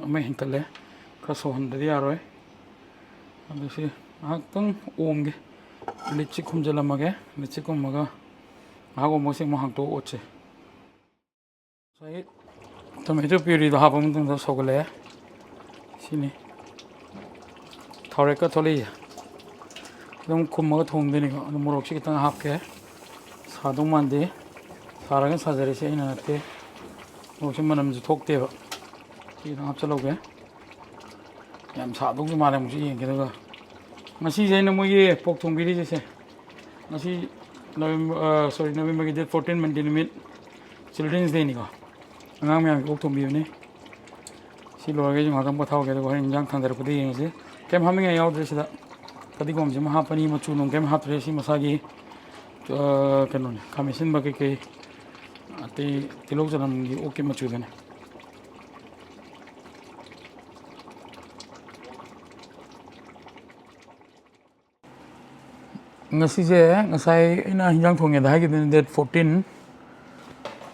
ꯑꯃ ꯍꯦꯟꯀꯠꯂꯦ꯫ ꯈꯔ ꯁꯧꯍꯟꯗ꯭ꯔꯗꯤ ꯌꯥꯔꯣꯏ꯫ ꯑꯗꯨ ꯁꯤ ꯉꯥꯏꯍꯥꯛꯇꯪ ꯑꯣꯝꯒꯦ꯫ Lidꯁꯤ ꯈꯨꯝꯖꯤꯜꯂꯝꯃꯒꯦ꯫ Lidꯁꯤ ꯈꯨꯝꯃꯒ ꯉꯥꯏꯍꯥꯛ ꯑꯣꯝꯃꯒ ꯁꯤ ꯑꯃꯨꯛ ꯍꯥꯡꯇꯣꯛꯑ ꯑꯣꯠꯁꯦ꯫ ꯉꯁꯥꯏꯒꯤ tomato pureeꯗꯣ ꯍꯥꯞꯄ ꯃꯇꯨꯡꯗ ꯁꯧꯒꯠꯂꯛꯑꯦ꯫ ꯁꯤꯅꯤ꯫ ꯊꯥꯎꯔꯦꯛꯀ ꯊꯣꯛꯂꯛꯏꯁꯦ꯫ ꯑꯗꯨꯝ ꯈꯨꯝꯃꯒ ꯊꯣꯡꯗꯣꯏꯅꯤꯀꯣ꯫ ꯑꯗꯨ ꯃꯣꯔꯣꯛꯁꯦ ꯈꯤꯇꯪ ꯍꯥꯞꯀꯦ꯫ ꯁꯥꯗꯧ ꯃꯥꯟꯗꯦ꯫ ꯁꯥꯔꯒꯅ ꯁꯥꯖꯔꯤꯁꯦ, ꯑꯩꯅ ꯅꯠꯇꯦ꯫ ꯃꯣꯔꯣꯛꯁꯦ ꯃꯅꯝꯁꯨ ꯊꯣꯛꯇꯦꯕ꯫ ꯁꯤ ꯈꯤꯇꯪ ꯍꯥꯞꯆꯤꯜꯍꯧꯒꯦ꯫ ꯌꯥꯝ ꯁꯥꯗꯧꯁꯨ ꯃꯥꯜꯂꯦ꯫ ꯑꯃꯨꯛꯁꯨ ꯌꯦꯡꯒꯦ꯫ ꯑꯗꯨꯒ ꯉꯁꯤꯁꯦ ꯑꯩꯅ ꯃꯣꯏꯒꯤ ꯄꯣꯛ ꯊꯣꯡꯕꯤꯔꯤꯁꯦ ꯁꯦ꯫ ꯉꯁꯤ November, ꯑ, sorry, Novemberꯒꯤ date fourteen, Monday ꯅꯨꯃꯤꯠ, Children's Dayꯅꯤꯀꯣ꯫ ꯑꯉꯥꯡ ꯃꯌꯥꯝꯒꯤ ꯑꯣꯛ ꯊꯣꯡꯕꯤꯕꯅꯤ꯫ ꯁꯤ ꯂꯣꯏꯔꯒ ꯑꯩꯁꯨ ꯉꯥꯛꯇꯪ ꯄꯣꯊꯥꯍꯧꯒꯦ, ꯑꯗꯨꯒ ꯍꯣꯔꯦꯟ ꯏꯟꯖꯥꯡ ꯊꯥꯡꯊꯔꯛꯄꯗ ꯌꯦꯡꯉꯁꯤ꯫ ꯀꯩꯝ ꯍꯥꯞꯅꯤꯡꯉꯥꯏ ꯌꯥꯎꯗ꯭ꯔꯦ ꯁꯤꯗ꯫ ꯐꯗꯤꯒꯣꯝꯁꯤꯃ ꯍꯥꯞꯄꯅꯤ, ꯃꯆꯨ ꯅꯨꯡ ꯀꯩꯝ ꯍꯥꯞꯇ꯭ꯔꯦ꯫ ꯁꯤ ꯃꯁꯥꯒꯤ, ꯑ, ꯀꯩꯅꯣꯅꯤ, ꯈꯥꯃꯦꯟ ꯑꯁꯤꯟꯕ ꯀꯩꯀꯩ, ꯑꯇꯩ ꯇꯤꯜꯍꯧ ꯆꯅꯝꯒꯤ ꯑꯣꯛꯀꯤ ꯃꯆꯨꯗꯅꯤ꯫ ꯉꯁꯤꯁꯦ, ꯉꯁꯥꯏ ꯑꯩꯅ ꯍꯤꯟꯖꯥꯡ ꯊꯣꯡꯉꯦꯗ ꯍꯥꯏꯈꯤꯕꯗꯨꯅꯤ, date fourteen꯫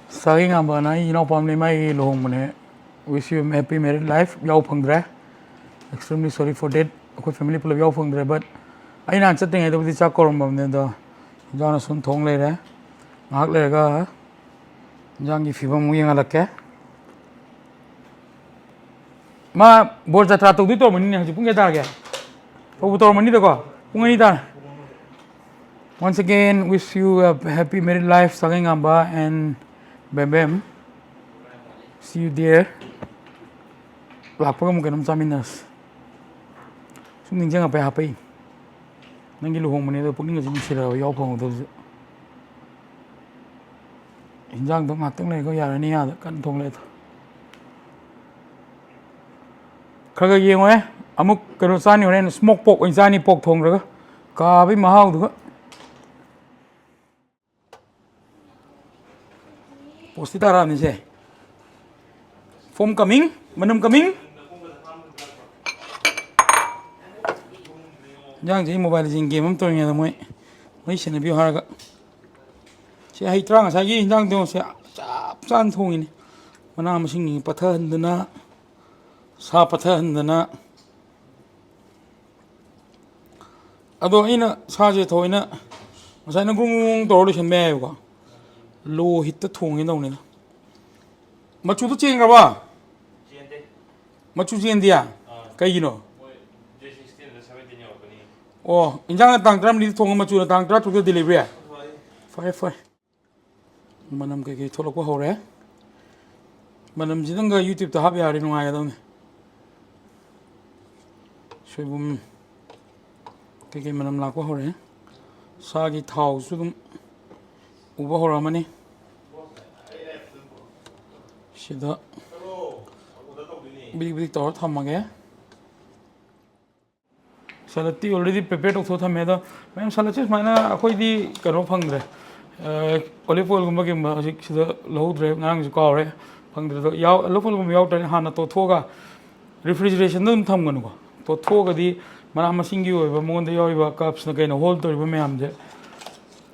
ꯁꯥꯒꯩ ꯉꯥꯝꯕꯅ ꯑꯩ ꯏꯅꯥꯎꯄꯥ ꯑꯃ ꯂꯩ, ꯃꯥꯒꯤ ꯂꯨꯍꯣꯡꯕꯅꯦ꯫ Wish you happy married life꯫ ꯌꯥꯎ ꯐꯪꯗ꯭ꯔꯦ꯫ Extremely sorry for that꯫ ꯑꯩꯈꯣꯏ family ꯄꯨꯂꯞ ꯌꯥꯎ ꯐꯪꯗ꯭ꯔꯦ꯫ But ꯑꯩ ꯅꯍꯥꯟ ꯆꯠꯇ꯭ꯔꯤꯉꯩꯗꯕꯨꯗꯤ ꯆꯥꯛ ꯀꯧꯔꯝꯃꯕꯅꯦ, ꯑꯗꯣ ꯏꯟꯖꯥꯡꯅ ꯁꯨꯝ ꯊꯣꯡ ꯂꯩꯔꯦ꯫ ꯉꯥꯏꯍꯥꯛ ꯂꯩꯔꯒ ꯏꯟꯖꯥꯡꯒꯤ ꯐꯤꯕꯝ ꯑꯃꯨꯛ ꯌꯦꯡꯍꯜꯂꯛꯀꯦ꯫ ꯃꯥ ꯕꯣꯔ ꯖꯇ꯭ꯔꯥ ꯇꯧꯗꯣꯏ ꯇꯧꯔꯝꯃꯅꯤꯅꯦ꯫ ꯍꯧꯖꯤꯛ ꯄꯨꯡ ꯀꯌꯥ ꯇꯥꯔꯒꯦ? ꯇꯧꯕꯨ ꯇꯧꯔꯝꯃꯅꯤꯗꯀꯣ, ꯄꯨꯡ ꯑꯅꯤ ꯇꯥꯔꯦ꯫ Once again, wish you a happy married life, ꯁꯥꯒꯩꯉꯥꯝꯕ and Bembem. See you there. ꯂꯥꯛꯄꯒ ꯑꯃꯨꯛ ꯀꯩꯅꯣꯝ ꯆꯥꯃꯤꯟꯅꯔꯁꯤ꯫ ꯁꯨꯝ ꯅꯤꯡꯁꯤꯡꯉꯛꯄꯩ ꯍꯥꯞꯄꯛꯏ꯫ ꯅꯪꯒꯤ ꯂꯨꯍꯣꯡꯕꯅꯦ ꯑꯗꯣ ꯄꯨꯛꯅꯤꯡꯒꯁꯦ ꯅꯨꯡꯁꯤꯔꯛꯑꯕ ꯌꯥꯎ ꯐꯪꯍꯧꯗꯕꯁꯦ꯫ ꯏꯟꯖꯥꯡꯗꯣ ꯉꯥꯛꯇꯪ ꯂꯩꯔꯒ ꯌꯥꯔꯅꯤ, ꯌꯥꯗ ꯀꯟꯅ ꯊꯣꯡ ꯂꯩꯗꯣ꯫ ꯈꯔ ꯈꯔ ꯌꯦꯡꯉꯣꯍꯦ꯫ ꯑꯃꯨꯛ ꯀꯩꯅꯣ ꯆꯥꯅꯤ ꯍꯣꯔꯦꯟ, smoke pork ꯑꯣꯏꯅ ꯆꯥꯅꯤ, pork ꯊꯣꯡꯈ꯭ꯔꯒ꯫ ꯀꯥꯕꯩ ꯃꯍꯥꯎꯗꯨꯒ꯫ ꯄꯣꯁꯇꯤ ꯇꯥꯔꯛꯑꯕꯅꯤꯁꯦ꯫ Foam coming, ꯃꯅꯝ coming꯫ ꯏꯟꯖꯥꯡꯁꯦ ꯑꯩ Mobile Legend game ꯑꯃ ꯇꯧꯔꯤꯉꯩꯗ ꯃꯣꯏ ꯃꯩ ꯁꯦꯟꯅꯕꯤꯌꯨ ꯍꯥꯏꯔꯒ꯫ ꯁꯤ ꯍꯩ ꯇꯔꯥ ꯉꯁꯥꯏꯒꯤ ꯏꯟꯖꯥꯡꯗꯣ ꯁꯦ ꯆꯞ ꯆꯥꯅ ꯊꯣꯡꯉꯤꯅꯤ꯫ ꯃꯅꯥ ꯃꯁꯤꯡ ꯄꯠꯊꯍꯟꯗꯅ, ꯁꯥ ꯄꯠꯊꯍꯟꯗꯅ꯫ ꯑꯗꯣ ꯑꯩꯅ ꯁꯥꯁꯦ ꯊꯑꯣꯏꯅ ꯉꯁꯥꯏꯅ ꯒ꯭ꯔꯨꯡ ꯒ꯭ꯔꯨꯡ ꯇꯧꯔ ꯂꯣꯏꯁꯟꯕ ꯌꯥꯏꯑꯕꯀꯣ꯫ Low heatꯇ ꯊꯣꯡꯒꯦ ꯇꯧꯅꯤꯗ꯫ ꯃꯆꯨꯗꯣ ꯆꯦꯟꯈ꯭ꯔꯕ? ꯃꯆꯨ ꯆꯦꯟꯗꯤꯌꯥ? ꯀꯩꯒꯤꯅꯣ? ꯑꯣ, ꯏꯟꯖꯥꯡꯅ ꯇꯥꯡ ꯇꯔꯥꯃꯔꯤꯗ ꯊꯣꯡꯉ ꯃꯆꯨꯅ ꯇꯥꯡ ꯇꯔꯥꯇꯔꯨꯛꯇ delivery? ꯐꯔꯦ, ꯐꯔꯦ꯫ ꯃꯅꯝ ꯀꯩꯀꯩ ꯊꯣꯛꯂꯛꯄ ꯍꯧꯔꯦ꯫ ꯃꯅꯝꯁꯤꯗꯪꯒ YouTubeꯇ ꯍꯥꯞ ꯌꯥꯔꯗꯤ ꯅꯨꯡꯉꯥꯏꯒꯗꯕꯅꯤ꯫ ꯁꯣꯏꯕꯨꯝ ꯀꯩꯀꯩ ꯃꯅꯝ ꯂꯥꯛꯄ ꯍꯧꯔꯛꯑꯦ꯫ ꯁꯥꯒꯤ ꯊꯥꯎꯁꯨ ꯑꯗꯨꯝ ꯎꯕ ꯍꯧꯔꯛꯑꯃꯅꯤ꯫ ꯁꯤꯗ ꯕꯤꯗꯤꯛ ꯕꯤꯗꯤꯛ ꯇꯧꯔ ꯊꯝꯃꯒꯦ꯫ Saladꯇꯤ already prepare ꯇꯧꯊꯣꯛꯑ ꯊꯝꯃꯦ꯫ ꯑꯗꯣ ꯃꯌꯥꯝ, saladꯁꯦ ꯁꯨꯃꯥꯏꯅ ꯑꯩꯈꯣꯏꯗꯤ ꯀꯩꯅꯣ ꯐꯪꯗ꯭ꯔꯦ, ꯑ, olive oilꯒꯨꯝꯕꯒꯨꯝꯕ ꯍꯧꯖꯤꯛ ꯁꯤꯗ ꯂꯧꯍꯧꯗ꯭ꯔꯦ, ꯉꯔꯥꯡꯁꯨ ꯀꯥꯎꯔꯦ, ꯐꯪꯗ꯭ꯔꯦ꯫ ꯑꯗꯣ ꯌꯥꯎ-, olive oilꯒꯨꯝꯕ ꯌꯥꯎꯗ꯭ꯔꯗꯤ ꯍꯥꯟꯅ ꯇꯣꯠꯊꯣꯛꯑꯒ refrigerationꯗ ꯑꯗꯨꯝ ꯊꯝꯒꯅꯨꯀꯣ꯫ ꯇꯣꯠꯊꯣꯛꯑꯒꯗꯤ ꯃꯅꯥ ꯃꯁꯤꯡꯒꯤ ꯑꯣꯏꯕ ꯃꯉꯣꯟꯗ ꯌꯥꯎꯔꯤꯕ carbsꯅ ꯀꯩꯅꯣ hold ꯇꯧꯔꯤꯕ ꯃꯌꯥꯝꯁꯦ,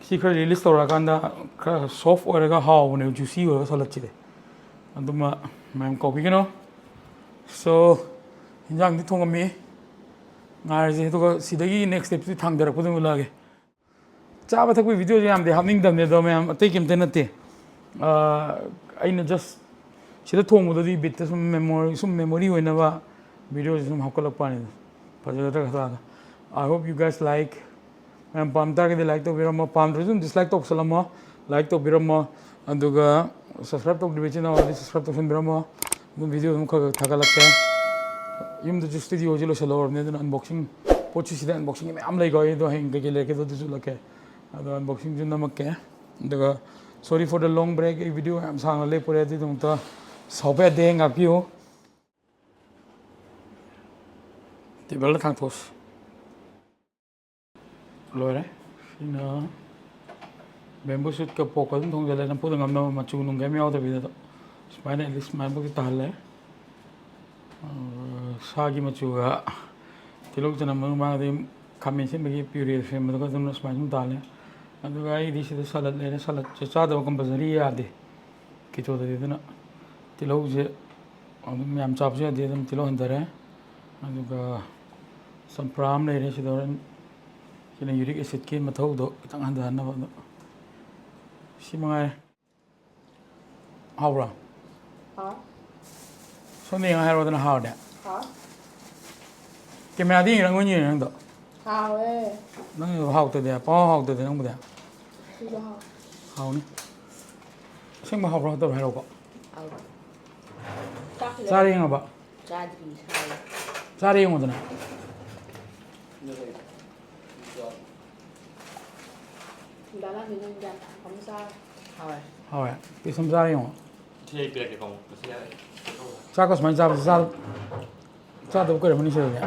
ꯁꯤ ꯈꯔ release ꯇꯧꯔꯛꯑꯀꯥꯟꯗ ꯈꯔ soft ꯑꯣꯏꯔꯒ ꯍꯥꯎꯕꯅꯦꯕ, juicy ꯑꯣꯏꯔꯒ saladꯁꯤꯗꯤ꯫ ꯑꯗꯨꯃ ꯃꯌꯥꯝ ꯀꯥꯎꯕꯤꯒꯅꯨ꯫ So, ꯏꯟꯖꯥꯡꯗꯤ ꯊꯣꯡꯉꯝꯃꯤ꯫ ꯉꯥꯏꯔꯁꯦ, ꯑꯗꯨꯒ ꯁꯤꯗꯒꯤ next stepꯁꯤ ꯊꯥꯡꯗꯔꯛꯄꯗ ꯎꯠꯂꯛꯑꯒꯦ꯫ ꯆꯥꯕ ꯊꯛꯄꯒꯤ videoꯁꯦ ꯌꯥꯝꯗꯤ ꯍꯥꯞꯅꯤꯡꯗꯕꯅꯦ ꯑꯗꯣ ꯃꯌꯥꯝ, ꯑꯇꯩ ꯀꯩꯝꯇ ꯅꯠꯇꯦ꯫ ꯑꯥ, ꯑꯩꯅ just ꯁꯤꯗ ꯊꯣꯡꯕꯗꯨꯗꯤ ꯕꯤꯠꯇ ꯁꯨꯝ memory, ꯁꯨꯝ memory ꯑꯣꯏꯅꯕ videoꯁꯦ ꯁꯨꯝ ꯍꯥꯞꯀꯠꯂꯛꯄ ꯋꯥꯅꯤꯗ꯫ ꯐꯖꯒꯗ꯭ꯔꯥ ꯈꯜꯂꯒ꯫ I hope you guys like. ꯃꯌꯥꯝ ꯄꯥꯝ ꯇꯥꯔꯒꯗꯤ like ꯇꯧꯕꯤꯔꯝꯃꯣ, ꯄꯥꯝꯗ꯭ꯔꯁꯨ ꯑꯗꯨꯝ dislike ꯇꯧꯁꯜꯂꯝꯃꯣ, like ꯇꯧꯕꯤꯔꯝꯃꯣ, ꯑꯗꯨꯒ subscribe ꯇꯧꯗ꯭ꯔꯤꯕ ꯏꯆꯤꯟ ꯏꯅꯥꯎꯗꯤ subscribe ꯇꯧꯁꯟꯕꯤꯔꯝꯃꯣ꯫ ꯑꯗꯨꯝ video ꯑꯗꯨꯝ ꯈꯔ ꯈꯔ ꯊꯥꯒꯠꯂꯛꯀꯦ꯫ ꯌꯨꯝꯗꯁꯨ studioꯁꯦ ꯂꯣꯏꯁꯤꯜꯍꯧꯔꯕꯅꯤ, ꯑꯗꯨꯅ unboxing, ꯄꯣꯠꯁꯤ ꯁꯤꯗ unboxingꯒꯤ ꯃꯌꯥꯝ ꯂꯩꯀꯣ, ꯑꯩ ꯑꯗꯣ ꯍꯌꯦꯡ ꯀꯩꯀꯩ ꯂꯩꯔꯛꯀꯦꯗꯣ ꯑꯗꯨꯁꯨ ꯎꯠꯂꯛꯀꯦ꯫ ꯑꯗꯣ unboxingꯁꯨ ꯅꯝꯃꯛꯀꯦ꯫ ꯑꯗꯨꯒ sorry for the long break, ꯑꯩ video ꯌꯥꯝ ꯁꯥꯡꯅ ꯂꯦꯞꯄꯨꯔꯦ, ꯑꯗꯨꯒꯤꯗꯃꯛꯇ ꯁꯥꯎꯕ ꯌꯥꯗꯦ, ꯉꯥꯛꯄꯤꯌꯨ꯫ Tableꯗ ꯊꯥꯡꯊꯣꯛꯑꯁꯤ꯫ ꯂꯣꯏꯔꯦ꯫ ꯁꯤꯅ bamboo shootꯀ porkꯀ ꯑꯗꯨꯝ ꯊꯣꯡꯖꯜꯂꯦ, ꯅꯝꯐꯨꯗ ꯉꯝꯅꯕ, ꯃꯆꯨ ꯅꯨꯡ ꯀꯩꯝ ꯌꯥꯎꯗꯕꯤꯗ꯫ ꯑꯗꯣ ꯁꯨꯃꯥꯏꯅ at least ꯁꯨꯃꯥꯏꯅ ꯐꯥꯎꯗꯤ ꯇꯥꯍꯜꯂꯦ꯫ ꯑ, ꯁꯥꯒꯤ ꯃꯆꯨꯒ ꯇꯤꯜꯍꯧ ꯆꯅꯝ ꯃꯔꯨ ꯃꯔꯥꯡ, ꯑꯗꯩ ꯈꯥꯃꯦꯟ ꯑꯁꯤꯟꯕꯒꯤ puree ꯁꯦꯝꯕꯗꯨꯒ ꯑꯗꯨꯝꯅ ꯁꯨꯃꯥꯏꯅ ꯁꯨꯝ ꯇꯥꯍꯜꯂꯦ꯫ ꯑꯗꯨꯒ ꯑꯩꯗꯤ ꯁꯤꯗ salad ꯂꯩꯔꯦ, saladꯁꯦ ꯆꯥꯗꯕ compulsory ꯌꯥꯗꯦ ꯀꯤꯇꯣꯗꯗꯤ꯫ ꯑꯗꯨꯅ ꯇꯤꯜꯍꯧꯁꯦ ꯑꯗꯨꯝ ꯌꯥꯝ ꯆꯥꯕꯁꯨ ꯌꯥꯗꯦ, ꯑꯗꯨꯝ ꯇꯤꯜꯍꯧ ꯍꯟꯊꯔꯦ꯫ ꯑꯗꯨꯒ ꯆꯝꯄ꯭ꯔꯥ ꯑꯃ ꯂꯩꯔꯦ ꯁꯤꯗ, ꯍꯣꯔꯦꯟ ꯁꯤꯅ uric acidꯀꯤ ꯃꯊꯧꯗꯣ ꯈꯤꯇꯪ ꯍꯟꯊꯍꯟꯅꯕ꯫ ꯑꯗꯣ ꯁꯤ ꯃꯉꯥꯏꯔꯦ꯫ ꯍꯥꯎꯕ꯭ꯔꯣ? ꯍꯥꯎ꯫ ꯁꯣꯝꯗ ꯌꯦꯡꯉ ꯍꯥꯏꯔꯛꯑꯣꯗꯅ ꯍꯥꯎꯔꯗꯤ꯫ ꯍꯥꯎ꯫ Cameraꯗ ꯌꯦꯡꯉꯤꯔ ꯑꯩꯉꯣꯟꯗ ꯌꯦꯡꯉꯤꯔ ꯅꯪꯗꯣ? ꯍꯥꯎꯋꯦ꯫ ꯅꯪꯒꯤꯗꯣ ꯍꯥꯎꯇꯗꯤ, ꯄꯥꯎ ꯍꯥꯎꯇꯗꯤ ꯅꯪꯕꯨꯗꯤ꯫ ꯁꯤꯁꯨ ꯍꯥꯎ꯫ ꯍꯥꯎꯅꯤ꯫ ꯑꯁꯦꯡꯕ ꯍꯥꯎꯕ꯭ꯔꯣ? ꯍꯥꯎꯇꯕ꯭ꯔꯣ ꯍꯥꯏꯔꯛꯑꯣꯀꯣ꯫ ꯍꯥꯎ꯫ ꯆꯥꯛꯁꯤꯗ ꯆꯥꯔ ꯌꯦꯡꯉꯕ? ꯆꯥꯗ꯭ꯔꯤ, ꯁꯥꯏ꯫ ꯆꯥꯔ ꯌꯦꯡꯉꯣꯗꯅ꯫ ꯗꯥꯂꯥ ꯃꯤꯅꯨ ꯌꯥꯝ ꯑꯃ ꯆꯥꯔꯦ꯫ ꯍꯥꯎꯋꯦ꯫ ꯍꯥꯎꯋꯦ꯫ Piece ꯑꯃ ꯆꯥꯔ ꯌꯦꯡꯉꯣ꯫ ꯁꯤ ꯑꯩ ꯄꯤꯔꯛꯀꯦ ꯀꯥꯡꯉꯧ꯫ ꯃꯁꯤ ꯌꯥꯔꯦ꯫ ꯆꯥꯛꯀ ꯁꯨꯃꯥꯏꯅ ꯆꯥꯕꯁꯦ ꯆꯥ-, ꯆꯥꯗꯕ ꯀꯨꯏꯔꯝꯃꯅꯤ ꯁꯤꯗꯗꯤ꯫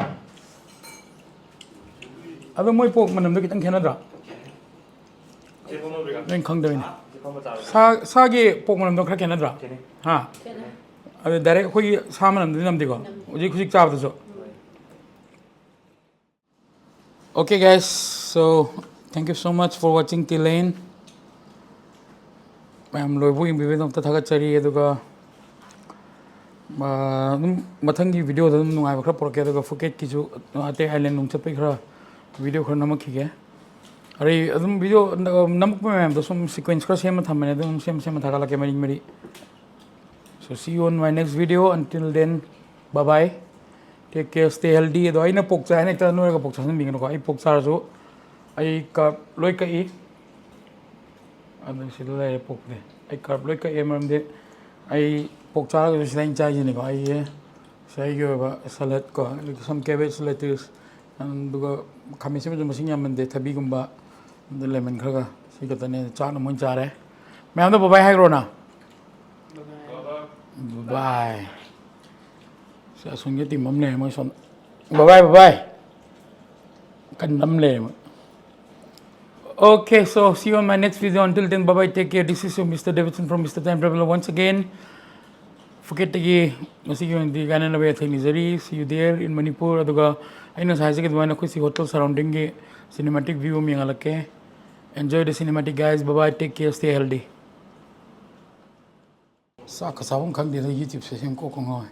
ꯑꯗꯣ ꯃꯣꯏ pork ꯃꯅꯝꯗꯣ ꯈꯤꯇꯪ ꯈꯦꯠꯅꯗ꯭ꯔꯣ? ꯅꯣꯏ ꯈꯪꯗꯕꯩꯅꯦ꯫ ꯁꯥ, ꯁꯥꯒꯤ pork ꯃꯅꯝꯗꯣ ꯈꯔ ꯈꯦꯠꯅꯗ꯭ꯔꯣ? ꯈꯦꯠꯅꯩ꯫ ꯍꯥ? ꯈꯦꯠꯅꯩ꯫ ꯑꯗꯨ direct ꯑꯩꯈꯣꯏꯒꯤ ꯁꯥ ꯃꯅꯝꯗꯨꯗꯤ ꯅꯝꯗꯦꯀꯣ? ꯅꯝꯗꯦ꯫ ꯍꯧꯖꯤꯛ, ꯍꯧꯖꯤꯛ ꯆꯥꯕꯗꯨꯁꯨ? ꯍꯣꯏ꯫ Okay, guys, so thank you so much for watching till end. ꯃꯌꯥꯝ ꯂꯣꯏꯕꯨ ꯌꯦꯡꯕꯤꯕꯒꯤꯗꯃꯛꯇ ꯊꯥꯒꯠꯆꯔꯤ꯫ ꯑꯗꯨꯒ ꯑꯗꯨꯝ ꯃꯊꯪꯒꯤ ꯚꯤꯗꯤꯑꯣꯗ ꯑꯗꯨꯝ ꯅꯨꯡꯉꯥꯏꯕ ꯈꯔ ꯄꯨꯔꯛꯀꯦ, ꯑꯗꯨꯒ ꯐꯨꯀꯦꯠꯀꯤꯁꯨ ꯑꯇꯩ ꯑꯥꯏꯂꯦꯟ ꯅꯨꯡ ꯆꯠꯄꯩ ꯈꯔ ꯚꯤꯗꯤꯑꯣ ꯈꯔ ꯅꯝꯃꯛꯈꯤꯒꯦ꯫ ꯑꯗꯩ ꯑꯗꯨꯝ ꯚꯤꯗꯤꯑꯣ ꯅꯝꯃꯛꯄ ꯃꯌꯥꯝꯗꯣ ꯁꯨꯝ ꯁꯤꯀ꯭ꯋꯦꯟꯁ ꯈꯔ ꯁꯦꯝꯃ ꯊꯝꯕꯅꯦ, ꯑꯗꯨꯝ ꯁꯦꯝ ꯁꯦꯝꯃ ꯊꯥꯒꯠꯂꯛꯀꯦ ꯃꯔꯤ ꯃꯔꯤ꯫ So see you on my next video. Until then, bye bye. Take care, stay healthy. ꯑꯗꯣ ꯑꯩꯅ ꯄꯣꯛ ꯆꯥꯏ ꯍꯥꯏꯅ ꯍꯦꯛꯇ ꯅꯣꯏꯔꯒ ꯄꯣꯛ ꯆꯥꯁꯤꯟꯕꯤꯒꯅꯨꯀꯣ꯫ ꯑꯩ ꯄꯣꯛ ꯆꯥꯔꯁꯨ ꯑꯩ ꯀꯥꯔꯕ ꯂꯣꯏ ꯀꯛꯏ꯫ ꯑꯗꯨ ꯁꯤꯗ ꯂꯩꯔꯦ ꯄꯣꯛꯇꯤ꯫ ꯑꯩ ꯀꯥꯔꯕ ꯂꯣꯏ ꯀꯛꯑꯦ, ꯃꯔꯝꯗꯤ ꯑꯩ ꯄꯣꯛ ꯆꯥꯔꯒꯁꯨ ꯁꯤꯗ ꯑꯩꯅ ꯆꯥꯏꯁꯤꯅꯤꯀꯣ꯫ ꯑꯩꯁꯦ ꯁꯤ ꯑꯩꯒꯤ ꯑꯣꯏꯕ ꯁꯂꯠ ꯀꯣ, some cabbage, lettuce, ꯑꯗꯨꯒ ꯈꯥꯃꯦꯟ ꯑꯁꯤꯟꯕꯁꯨ ꯃꯁꯤꯡ ꯌꯥꯝꯃꯟꯗꯦ, ꯊꯕꯤꯒꯨꯝꯕ, ꯑꯗꯨ ꯂꯦꯃꯟ ꯈꯔꯒ, ꯁꯤ ꯈꯛꯇꯅꯦ꯫ ꯆꯥꯛꯅ ꯃꯣꯏꯅ ꯆꯥꯔꯦ꯫ ꯃꯌꯥꯝꯗ ꯕꯕꯥꯏ ꯍꯥꯏꯈ꯭ꯔꯣꯅ꯫ ꯕꯕꯥꯏ꯫ ꯁꯤ ꯑꯁꯣꯝꯒꯤ ꯇꯤꯝ ꯑꯃ ꯂꯩꯔꯦ, ꯃꯣꯏ ꯁꯣꯝꯗ꯫ ꯕꯕꯥꯏ, ꯕꯕꯥꯏ꯫ ꯀꯟꯅ ꯑꯃ ꯂꯩꯔꯦ ꯃꯣꯏ꯫ Okay, so see you on my next video. Until then, bye bye, take care. This is your Mister Davidson from Mister Time Traveler once again. ꯐꯨꯀꯦꯠꯇꯒꯤ ꯉꯁꯤꯒꯤ ꯑꯣꯏꯅꯗꯤ ꯀꯥꯏꯅꯅꯕ ꯌꯥꯊꯪ ꯅꯤꯖꯔꯤ꯫ See you there in Manipur. ꯑꯗꯨꯒ ꯑꯩꯅ ꯉꯁꯥꯏ ꯍꯥꯏꯖꯈꯤꯕ ꯑꯗꯨꯃꯥꯏꯅ ꯑꯩꯈꯣꯏ ꯁꯤ ꯍꯣꯇꯦꯜ ꯁꯔꯥꯎꯟꯗꯤꯡꯒꯤ ꯁꯤꯅꯦꯃꯥꯇꯤꯛ ꯚ꯭ꯌꯨ ꯑꯃ ꯌꯦꯡꯍꯜꯂꯛꯀꯦ꯫ Enjoy the cinematic, guys. Bye bye, take care, stay healthy. ꯆꯥꯛꯀ ꯆꯥꯐꯝ ꯈꯪꯗꯦꯗ, YouTube ꯁꯦ ꯁꯦꯝ ꯀꯣꯛꯀ ꯉꯥꯎꯋꯦ꯫